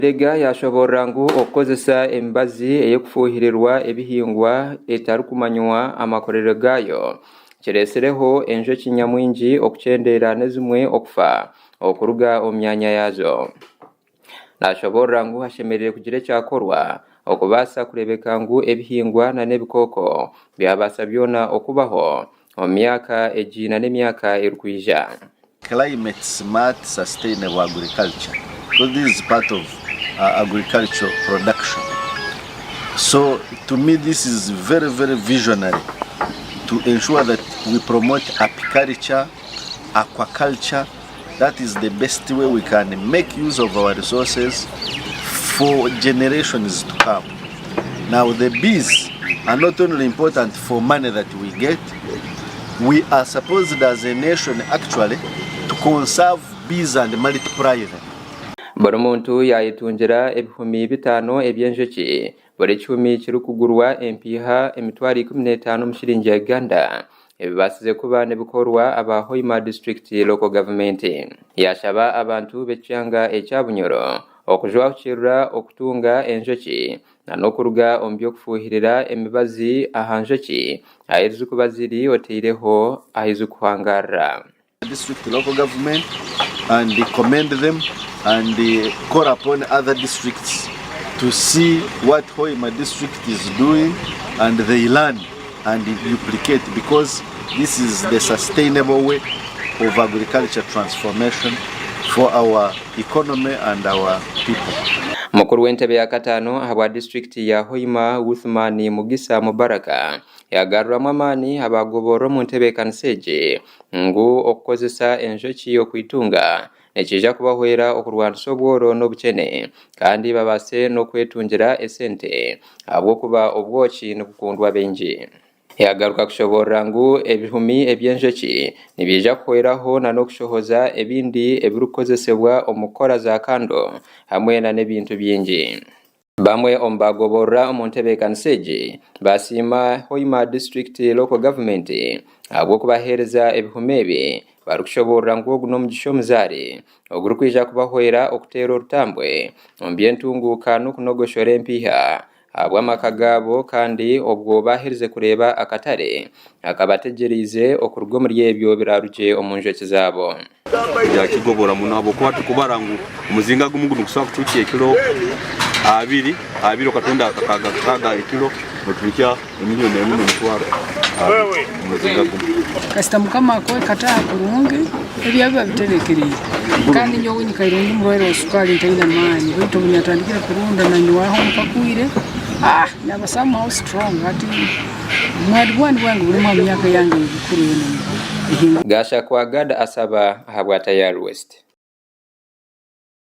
Kateregga yaashoboorora ngu okukozesa emibazi ey'okufuuhirirwa ebihingwa etarikumanywa amakorero gaayo kireetsireho enjoki nyamwingi okukyendeera n'ezimwe okufa okuruga omu myanya yaazo. Naashoboorora ngu hashemereire kugira ekyakorwa okubaasa kureebeka ngu ebihingwa n'ebikooko byabaasa byona okubaho omu myaka egi n'emyaka erikwija. Climate smart sustainable agriculture because this is part of agricultural production so to me this is very very visionary to ensure that we promote apiculture, aquaculture that is the best way we can make use of our resources for generations to come. Now the bees are not only important for money that we get, we are supposed as a nation actually to conserve bees and multiply them. Buri muntu yaayetungira ebihumi bitaano eby'enjoki, buri kihumi kirikugurwa empiiha 150,000 omu shiringi ya Uganda, ebibaasize kuba nibikorwa aba Hoima District Local Government. Yaashaba abantu b'ekyanga ekya Bunyoro okujwahukirira okutunga enjoki na n'okuruga omu by'okufuuhirira emibazi aha njoki ahu zirikuba ziri oteireho ahu zirikuhangaarira. District Local Government and commend them and call upon other districts to see what Hoima District is doing and they learn and duplicate because this is the sustainable way of agriculture transformation for our economy and our people. Mukuru w'entebe ya kataano ahabwa disiturikiti ya Hoima, Uthman Mugisa Mubaraka yagaruramu amaani abaagoborora omu ntebeekanisa egi ngu okukozesa enjoki okwitunga nikiija kubahwera okurwanisa obworo n'obukyene kandi babaase n'okwetungira esente ahabw'okuba obwoki nibukundwa baingi. Yaagaruka kushoboorora ngu ebihumi eby'enjoki nibiija kuhweraho na n'okushohoza ebindi ebirikukozesebwa omu kukora za kando hamwe na n'ebintu bingi. Bamwe omu baagoborora omu ntebeekanisa egi baasiima Hoima District Local Government ahabw'okubaheereza ebihumi ebi barikushoboorora ngu ogu n'omugisha omuzaare ogurikwija kubahwera okuteera orutambwe omu by'entunguuka n'okunogoshora empiiha ahabw'amaka gaabo kandi obwo baaherize kureeba akatare akabategyereize okuruga omuri ebyo biraarugye omu njoki zaabo. Yakigobora muno ahabw'okuba tukubara ngu omuzinga gumwe gunu gukusobora kutuhikya ekilo abiri, abiri okatonda akaaga ekilo notuhikya emiliyoni emu n'emitwaro abiri omuzinga gumu. Kasita Mukama akuha ekataaha kurungi, ebyawe biba biterekereire. Kandi nyowe nyikaire ndi murwaire wa sukaali ntaine maani, baitu obu natandikire kurunda nanywaho mpakwire, ah naba somehow strong hati obwani bwange burimu ha myaka yange ey'obukuru yoona ehinguire. Gashakwa Gad asaba ahabwa Tayari West.